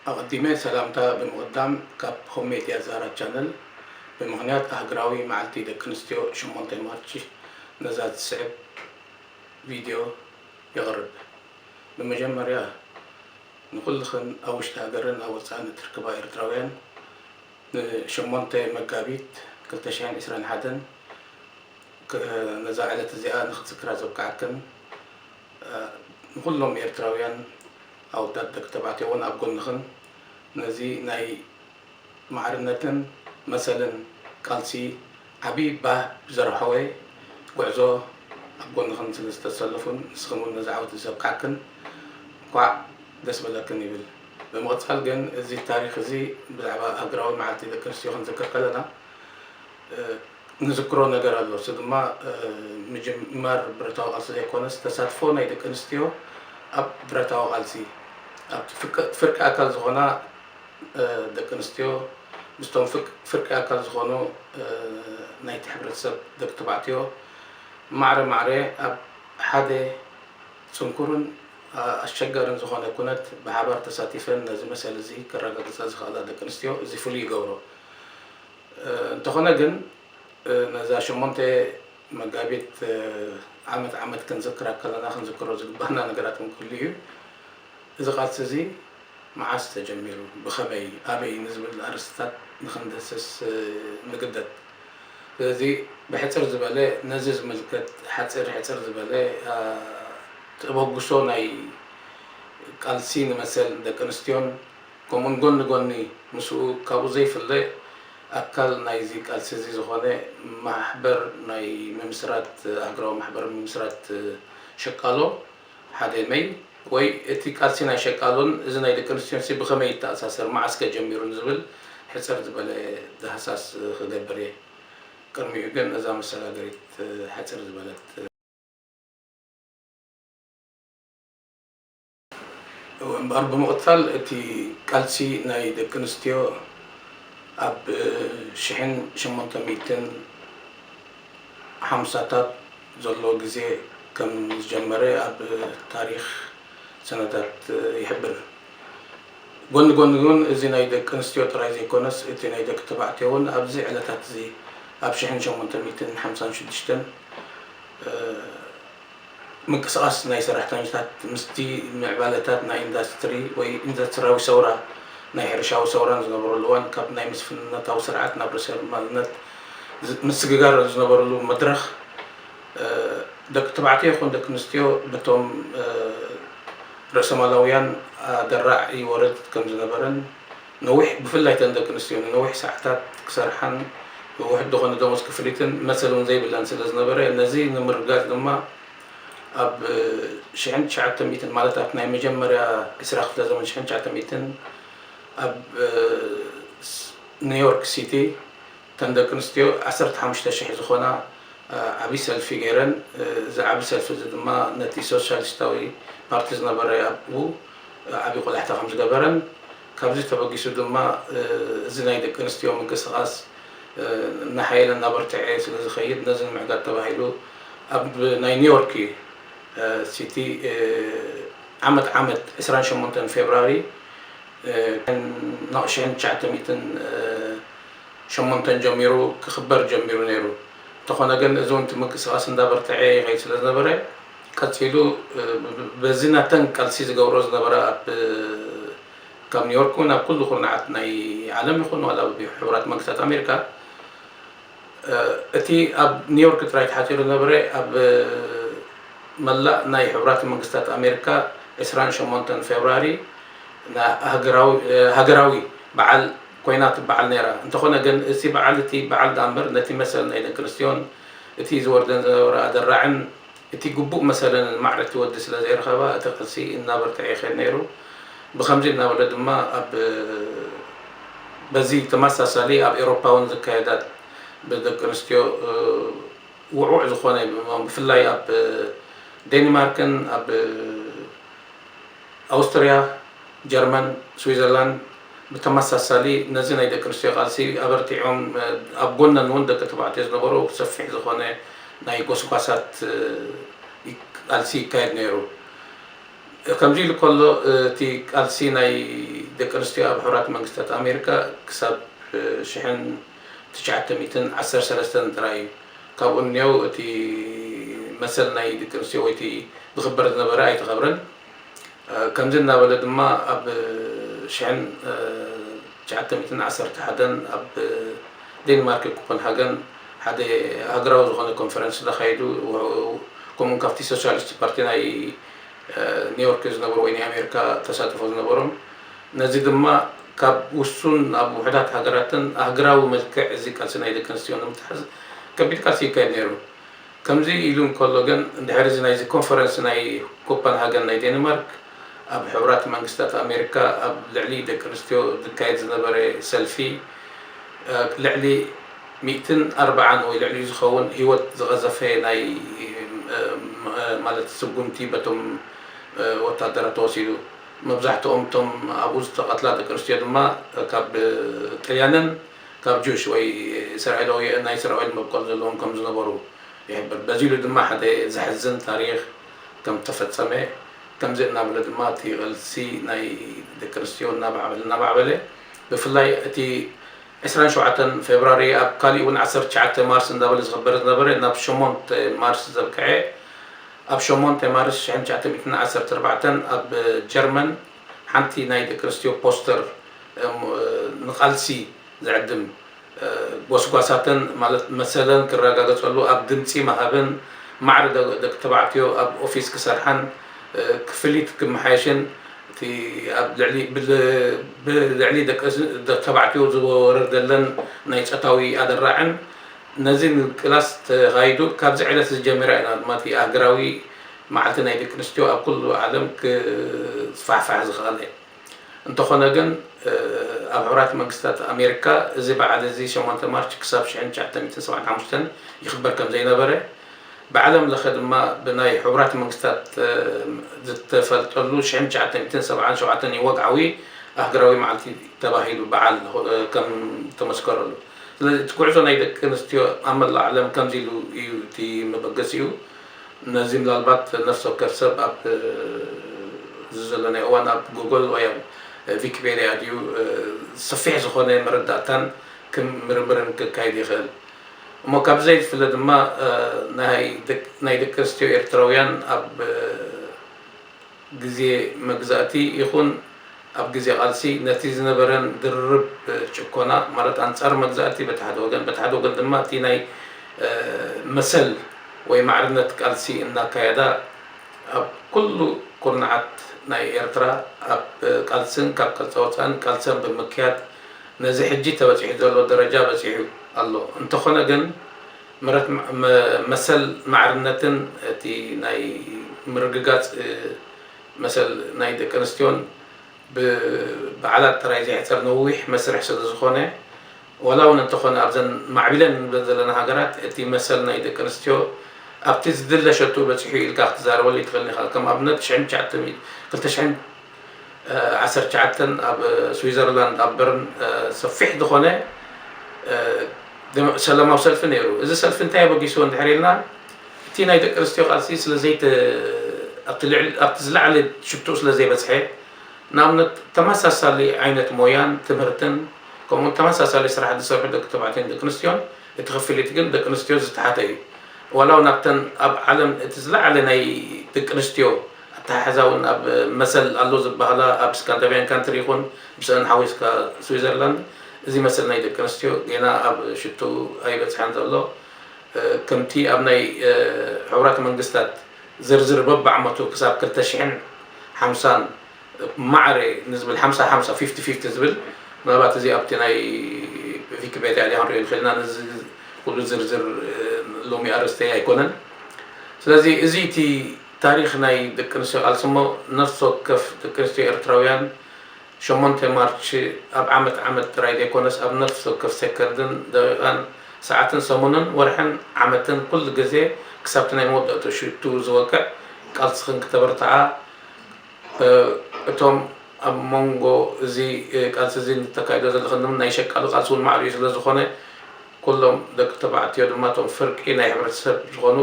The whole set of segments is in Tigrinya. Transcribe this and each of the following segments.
ኣቐዲመ ሰላምታ ብምቕዳም፣ ካብ ሆም ሜድያ ዛራ ቻነል ብምኽንያት ኣህግራዊ መዓልቲ ደቂ ኣንስትዮ ሸሞንተ ማርች ነዛ ትስዕብ ቪድዮ የቕርብ። ብመጀመርያ ንኹልኽን ኣብ ውሽጢ ሃገርን ኣብ ወጻእን እትርከባ ኤርትራውያን፣ ንሸሞንተ መጋቢት ክልተ ሽሕን ዕስራን ሓደን ክ-፣ ነዛ ዕለት እዚኣ ንኽትዝክራ ዘብቅዓክን፣ እ፣ ንኹሎም ኤርትራውያን ኣወዳት ደቂ ተባዕትዮ እውን ኣብ ጎንኽን ነዚ ናይ ማዕርነትን መሰልን ቃልሲ ዓቢ ባህ ብዘርሐወ ጉዕዞ ኣብ ጎንኽን ስለ ዝተሰለፉን ንስኽን እውን ነዚ ዓወት ዘብቅዓክን እንኳዕ ደስ በለክን ይብል። ብምቕጻል ግን እዚ ታሪኽ እዚ ብዛዕባ ሃገራዊ መዓልቲ ደቂ ኣንስትዮ ክንዝክር ከለና፣ እ፣ ንዝክሮ ነገር ኣሎ። እሱ ድማ፣ እ፣ ምጅማር ብረታዊ ቃልሲ ዘይኮነስ ተሳትፎ ናይ ደቂ ኣንስትዮ ኣብ ብረታዊ ቃልሲ፣ ኣብ ፍርቂ፣ ፍርቂ ኣካል ዝኾና፣ እ፣ ደቂ ኣንስትዮ ምስቶም ፍቅ-፣ ፍርቂ ኣካል ዝኾኑ፣ እ፣ ናይቲ ሕብረተሰብ ደቂ ተባዕትዮ ማዕረ ማዕረ ኣብ ሓደ ጽንኩርን፣ እ፣ ኣሸጋርን ዝኾነ ኩነት ብሓባር ተሳቲፈን ነዚ መሰል እዚ ከረጋግጻ ዝኽእላ ደቂ ኣንስትዮ እዚ ፍሉይ ይገብሮ። እ፣ እንተኾነ ግን፣ እ፣ ነዛ ሸሞንተ መጋቢት፣ እ፣ ዓመት ዓመት ክንዝክራ ከለና ክንዝክሮ ዝግባና ነገራት እውን ክህሉ እዩ። እዚ ቃልሲ እዚ መዓስ ተጀሚሩ፣ ብኸመይ፣ ኣበይ ንዝብል ኣርእስትታት ንኽንድህስስ፣ እ፣ ንግደድ። ስለዚ ብሕጽር ዝበለ ነዚ ዝምልከት ሓጺር ሕጽር ዝበለ፣ እ፣ ተበግሶ ናይ ቃልሲ ንመሰል ደቂ ኣንስትዮን ከምኡውን ጎኒ ጎኒ ምስኡ ካብኡ ዘይፍለ ኣካል ናይዚ ቃልሲ እዚ ዝኾነ ማሕበር ናይ ምምስራት፣ ኣህግራዊ ማሕበር ምምስራት ሸቃሎ ሓደ መይ ወይ እቲ ቃልሲ ናይ ሸቃሎን እዚ ናይ ደቂ ኣንስትዮንሲ ብኸመይ ይተኣሳሰር፣ መዓስ ከ ጀሚሩ ንዝብል ሕጽር ዝበለ ዳህሳስ ክገብር እየ። ቅድሚኡ ግን እዛ መሰጋገሪት ሕጽር ዝበለት እወ፣ እምበኣር ብምቕጻል እቲ ቃልሲ ናይ ደቂ ኣንስትዮ ኣብ ሽሕን ሸሞንተ ሚእትን ሓምሳታት ዘሎ ግዜ ከም ዝጀመረ ኣብ ታሪኽ ሰነዳት ይሕብር። ጎኒ ጎኒ እውን እዚ ናይ ደቂ ኣንስትዮ ጥራይ ዘይኮነስ እቲ ናይ ደቂ ተባዕትዮ እውን ኣብዚ ዕለታት እዚ ኣብ ሽሕን ሸሞንተ ሚእትን ሓምሳን ሽዱሽተን፣ እ፣ ምንቅስቓስ ናይ ሰራሕተኛታት ምስቲ ምዕባለታት ናይ ኢንዳስትሪ ወይ ኢንዳስትሪያዊ ሰውራ ናይ ሕርሻዊ ሰውራን ዝነበረሉ እዋን ካብ ናይ ምስፍንነታዊ ስርዓት ናብ ርእሰ ማልነት ዝ-፣ ምስግጋር ዝነበረሉ መድረኽ፣ እ፣ ደቂ ተባዕትዮ ይኹን ደቂ ኣንስትዮ በቶም፣ እ፣ ርእሰማላውያን ኣደራዕ ይወርድ ከም ዝነበረን ነዊሕ፣ ብፍላይ እተን ደቂ ኣንስትዮ ንነዊሕ ሰዓታት ክሰርሓን ውሑድ ዝኾነ ደሞዝ ክፍሊትን መሰል እውን ዘይብለን ስለ ዝነበረ፣ ነዚ ንምርጋጽ ድማ ኣብ ሽሕን ትሽዓተ ሚእትን ማለት ኣብቲ ናይ መጀመርያ ዕስራ ክፍለ ዘመን ሽሕን ትሽዓተ ሚእትን ኣብ፣ እ፣ ስ-፣ ኒውዮርክ ሲቲ እተን ደቂ ኣንስትዮ ዓሰርተ ሓሙሽተ ሽሕ ዝኾና፣ እ፣ ዓቢ ሰልፊ ገይረን። እ፣ እዚ ዓቢ ሰልፊ እዚ ድማ ነቲ ሶሻሊስታዊ ፓርቲ ዝነበረ ኣብኡ፣ እ፣ ዓቢ ቆላሕታ ከም ዝገበረን ካብዚ ተበጊሱ ድማ፣ እ፣ እዚ ናይ ደቂ ኣንስትዮ ምንቅስቓስ፣ እ፣ እናሓየለ እናበርትዐ ስለ ዝኸይድ ነዚ ንምዕጋት ተባሂሉ ኣብ ናይ ኒውዮርክ፣ እ፣ ሲቲ፣ እ፣ ዓመት ዓመት ዕስራን ሸሞንተን ፌብራሪ፣ እ፣ ካብ ሽሕን ትሽዓተ ሚእትን ሸሞንተን ጀሚሩ ክኽበር ጀሚሩ ነይሩ። እንተኾነ ግን እዚ እውን እቲ ምንቅስቓስ እንዳበርትዐ ይኸይድ ስለ ዝነበረ፣ ቀጺሉ፣ እ፣ ብ-፣ ብ-፣ በዚ ናተን ቃልሲ ዝገብሮ ዝነበራ ኣብ፣ እ፣ ካብ ኒውዮርክ እውን ኣብ ኩሉ ኩርናዓት ናይ ዓለም ይኹን ዋላ ኣብ ሕቡራት መንግስታት ኣሜሪካ፣ እ፣ እቲ ኣብ ኒውዮርክ ጥራይ ተሓጺሩ ዝነበረ፣ ኣብ መላእ ናይ ሕቡራት መንግስታት ኣሜሪካ ዕስራን ሸሞንተን ፌብራሪ ና-፣ ሃገራዊ፣ እ፣ ሃገራዊ በዓል ኮይና ትበዓል ነይራ። እንተኾነ ግን፣ እቲ በዓል፣ እቲ በዓል ደኣ እምበር፣ ነቲ መሰል ናይ ደቂ ኣንስትዮን እቲ ዝወርደን ዝነበረ ኣደራዕን እቲ ግቡእ መሰለንን ማዕረ እቲ ወዲ ስለ ዘይረኸባ፣ እቲ ቃልሲ እናበርትዐ ይኸይድ ነይሩ። ብኸምዚ እናበለ ድማ፣ ኣብ፣ በዚ ተመሳሳሊ ኣብ ኤውሮፓ እውን ዝካየዳ ብደቂ ኣንስትዮ፣ እ፣ ውዑዕ ዝኾነ፣ ብፍላይ ኣብ ዴንማርክን ኣብ ኣውስትርያ፣ ጀርመን፣ ስዊዘርላንድ ብተመሳሳሊ ነዚ ናይ ደቂ ኣንስትዮ ቃልሲ ኣበርቲዖም፣ እ፣ ኣብ ጎነን እውን ደቂ ተባዕትዮ ዝነበሩ ሰፊሕ ዝኾነ ናይ ጎስጓሳት፣ እ፣ ቃልሲ ይካየድ ነይሩ። ከምዚ ኢሉ ከሎ፣ እቲ ቃልሲ ናይ ደቂ ኣንስትዮ ኣብ ሕቡራት መንግስታት ኣሜሪካ ክሳብ ሽሕን ትሽዓተ ሚእትን ዓሰርተ ሰለስተን ጥራይ እዩ። ካብኡ እኒአው እቲ መሰል ናይ ደቂ ኣንስትዮ ወይ እቲ ዝኽበር ዝነበረ ኣይተኸብረን። ከምዚ እናበለ ድማ ኣብ ሽሕን ትሽዓተ ሚእትን ዓሰርተ ሓደን ኣብ ዴንማርክ ኮፐንሃገን ሓደ ሃገራዊ ዝኾነ ኮንፈረንስ ተኻይዱ። ከምኡ ካብቲ ሶሻሊስት ፓርቲ ናይ ኒውዮርክ ዝነበሩ ወይ ናይ ኣሜሪካ ተሳትፎ ዝነበሮም። ነዚ ድማ ካብ ውሱን ኣብ ውሕዳት ሃገራትን ኣህግራዊ መልክዕ እዚ ቃልሲ ናይ ደቂ ኣንስትዮ ንምትሓዝ ከቢድ ቃልሲ ይካየድ ነይሩ። ከምዚ ኢሉ እንከሎ ግን እንድሕር እዚ ናይዚ ኮንፈረንስ ናይ ኮፐንሃገን ናይ ዴንማርክ ኣብ ሕቡራት መንግስታት ኣሜሪካ ኣብ ልዕሊ ደቂ ኣንስትዮ ዝካየድ ዝነበረ ሰልፊ ልዕሊ ሚእትን ኣርባዓን ወይ ልዕሊኡ ዝኸውን ህይወት ዝቐዘፈ ናይ ማለት ስጉምቲ በቶም ወታደራት ተወሲዱ። መብዛሕትኦም እቶም ኣብኡ ዝተቐትላ ደቂ ኣንስትዮ ድማ ካብ ጥልያንን ካብ ጁሽ ወይ እስራኤላዊ ናይ እስራኤል መብቆል ዘለዎም ከም ዝነበሩ ይሕብር። በዚ ኢሉ ድማ ሓደ ዘሕዝን ታሪኽ ከም ተፈጸመ ከምዚ እናበለ ድማ እቲ ቃልሲ ናይ ደቂ ኣንስትዮ እናማዕበለ እናማዕበለ ብፍላይ እቲ ዕስራን ሸውዓተን ፌብራሪ ኣብ ካሊእ እውን ዓሰርተ ትሽዓተ ማርስ እንዳበለ ዝኽበር ዝነበረ ናብ ሸሞንተ ማርስ ዘብቅዐ። ኣብ ሸሞንተ ማርስ ሽሕን ትሽዓተ ሚእትን ዓሰርተ ኣርባዕተን ኣብ ጀርመን ሓንቲ ናይ ደቂ ኣንስትዮ ፖስተር ንቃልሲ ዝዕድም ጎስጓሳተን ማለት መሰለን ክረጋገጸሉ ኣብ ድምጺ ምሃብን ማዕረ ደቂ ተባዕትዮ ኣብ ኦፊስ ክሰርሓን ክፍሊት ክመሓየሽን እቲ ኣብ ልዕሊ ብልዕሊ ደቂ ተባዕትዮ ዝወረደለን ናይ ጾታዊ ኣደራዕን ነዚ ምቅላስ ተኻይዱ። ካብዚ ዕለት እዚ ጀሚራ ኢና ድማ እቲ ኣህግራዊ መዓልቲ ናይ ደቂ ኣንስትዮ ኣብ ኩሉ ዓለም ክስፋሕፋሕ ዝኸኣለ። እንተኾነ ግን ኣብ ሕቡራት መንግስታት ኣሜሪካ እዚ በዓል እዚ ሸሞንተ ማርች ክሳብ ሽሕን ትሽዓተ ሚእትን ሰብዓን ሓሙሽተን ይኽበር ከም ዘይነበረ ብዓለም ለኸ ድማ ብናይ ሕቡራት መንግስታት ዝተፈልጠሉ ሽሕን ትሽዓተ ሚእትን ሰብዓን ሸውዓተን እዩ ወግዓዊ ኣህግራዊ መዓልቲ ተባሂሉ በዓል ከም ተመስከረሉ። ስለዚ እቲ ጉዕዞ ናይ ደቂ ኣንስትዮ ኣብ መላእ ዓለም ከምዚ ኢሉ እዩ እቲ መበገሲኡ። ነዚ ምናልባት ነፍሲ ወከፍ ሰብ ኣብ እዚ ዘለናዮ እዋን ኣብ ጉግል ወይ ኣብ ቪኪፔድያ ድዩ ሰፊሕ ዝኾነ መረዳእታን ክም ምርምርን ክካየድ ይኽእል። እሞ ካብ ዘይፍለ ድማ ናይ ደቂ ኣንስትዮ ኤርትራውያን ኣብ ግዜ መግዛእቲ ይኹን ኣብ ግዜ ቃልሲ ነቲ ዝነበረን ድርብ ጭኮና ማለት ኣንጻር መግዛእቲ በቲ ሓደ ወገን በቲ ሓደ ወገን ድማ እቲ ናይ መሰል ወይ ማዕርነት ቃልሲ እናካየዳ ኣብ ኩሉ ኩርናዓት ናይ ኤርትራ ኣብ ቃልስን ካብ ቅርጻ ወጻእን ቃልሰን ብምክያድ ነዚ ሕጂ ተበጺሑ ዘሎ ደረጃ በጺሑ ኣሎ። እንተኾነ ግን ምረት መሰል ማዕርነትን እቲ ናይ ምርግጋጽ መሰል ናይ ደቂ ኣንስትዮን ብበዓላት ጥራይ ዘይሕጸር ነዊሕ መስርሕ ስለ ዝኾነ ዋላ እውን እንተኾነ ኣብዘን ማዕቢለን ንብለን ዘለና ሃገራት እቲ መሰል ናይ ደቂ ኣንስትዮ ኣብቲ ዝድለ ሸቱ በፂሑ ኢልካ ክትዛረበሉ ይትኽእል ኢኻ። ከም ኣብነት ሽሕን ትሽዓተ ሚእቲ ክልተ ሽሕን ዓሰርተ ትሽዓተን ኣብ ስዊዘርላንድ ኣብ በርን ሰፊሕ ዝኾነ ሰላማዊ ሰልፊ ነይሩ። እዚ ሰልፊ እንታይ ኣበጊስዎ እንድሕር ኢልና እቲ ናይ ደቂ ኣንስትዮ ቃልሲ ስለ ዘይተ ኣብቲ ዝለዓለ ሽትኡ ስለ ዘይበፅሐ ንኣብነት ተመሳሳሊ ዓይነት ሞያን ትምህርትን ከምኡውን ተመሳሳሊ ስራሕ ዝሰርሑ ደቂ ተባዕትዮን ደቂ ኣንስትዮን እቲ ክፍሊት ግን ደቂ ኣንስትዮ ዝተሓተ እዩ። ዋላ እውን ኣብተን ኣብ ዓለም እቲ ዝለዓለ ናይ ደቂ ኣንስትዮ ኣተሓሕዛ እውን ኣብ መሰል ኣሎ ዝበሃላ ኣብ ስካንዳቪያን ካንትሪ ይኹን ምስአን ሓዊስካ ስዊዘርላንድ እዚ መሰል ናይ ደቂ ኣንስትዮ ጌና ኣብ ሽቱ ኣይበፅሐን ዘሎ። ከምቲ ኣብ ናይ ሕቡራት መንግስታት ዝርዝር በብዓመቱ ክሳብ ክልተ ሽሕን ሓምሳን ማዕረ ንዝብል ሓምሳ ሓምሳ ፊፍቲ ፊፍቲ ዝብል ምናልባት እዚ ኣብቲ ናይ ቪኪፔድያ ዲኣ ክንሪኦ ንኽእል ኢና። ነዚ ኩሉ ዝርዝር ሎሚ ኣርእስተይ ኣይኮነን። ስለዚ እዚ እቲ ታሪኽ ናይ ደቂ ኣንስትዮ ቃልሲ እሞ ነፍሲ ወከፍ ደቂ ኣንስትዮ ኤርትራውያን ሸሞንተ ማርች ኣብ ዓመት ዓመት ጥራይ ዘይኮነስ ኣብ ነፍሲ ወከፍ ሰከንድን ደቂቓን ሰዓትን ሰሙንን ወርሕን ዓመትን ኩሉ ግዜ ክሳብቲ ናይ መወዳእትኡ ሽቱ ዝወቅዕ ቃልስኽን ክተበርትዓ እቶም ኣብ መንጎ እዚ ቃልሲ እዚ ንተካይዶ ዘለኽን ናይ ሸቃሉ ቃልሲ እውን ማዕሪኡ ስለ ዝኾነ ኩሎም ደቂ ተባዕትዮ ድማ እቶም ፍርቂ ናይ ሕብረተሰብ ዝኾኑ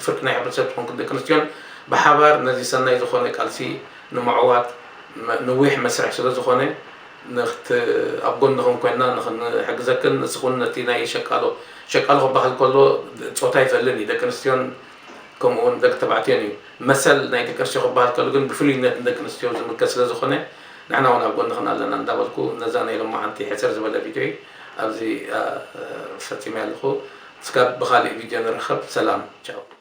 ፍርቂ ናይ ሕብረተሰብ ዝኾንኩም ደቂ ኣንስትዮን ብሓባር ነዚ ሰናይ ዝኾነ ቃልሲ ንምዕዋት ነዊሕ መስርሕ ስለ ዝኾነ ንክት ኣብ ጎንኹም ኮይና ንክንሕግዘክን ንስኹን ነቲ ናይ ሸቃሎ ሸቃሎ ክበሃል ከሎ ጾታ ይፈልን እዩ ደቂ ኣንስትዮን ከምኡ እውን ደቂ ተባዕትዮን እዩ። መሰል ናይ ደቂ ኣንስትዮ ክበሃል ከሎ ግን ብፍሉይነት ንደቂ ኣንስትዮ ዝምልከት ስለ ዝኾነ ንሕና እውን ኣብ ጎንኽን ኣለና እንዳበልኩ ነዛ ናይ ሎማዓንቲ ሕፅር ዝበለ ቪድዮ ኣብዚ ፈፂመ ኣለኹ። እስካብ ብካሊእ ቪድዮ ንረኸብ። ሰላም ቻው።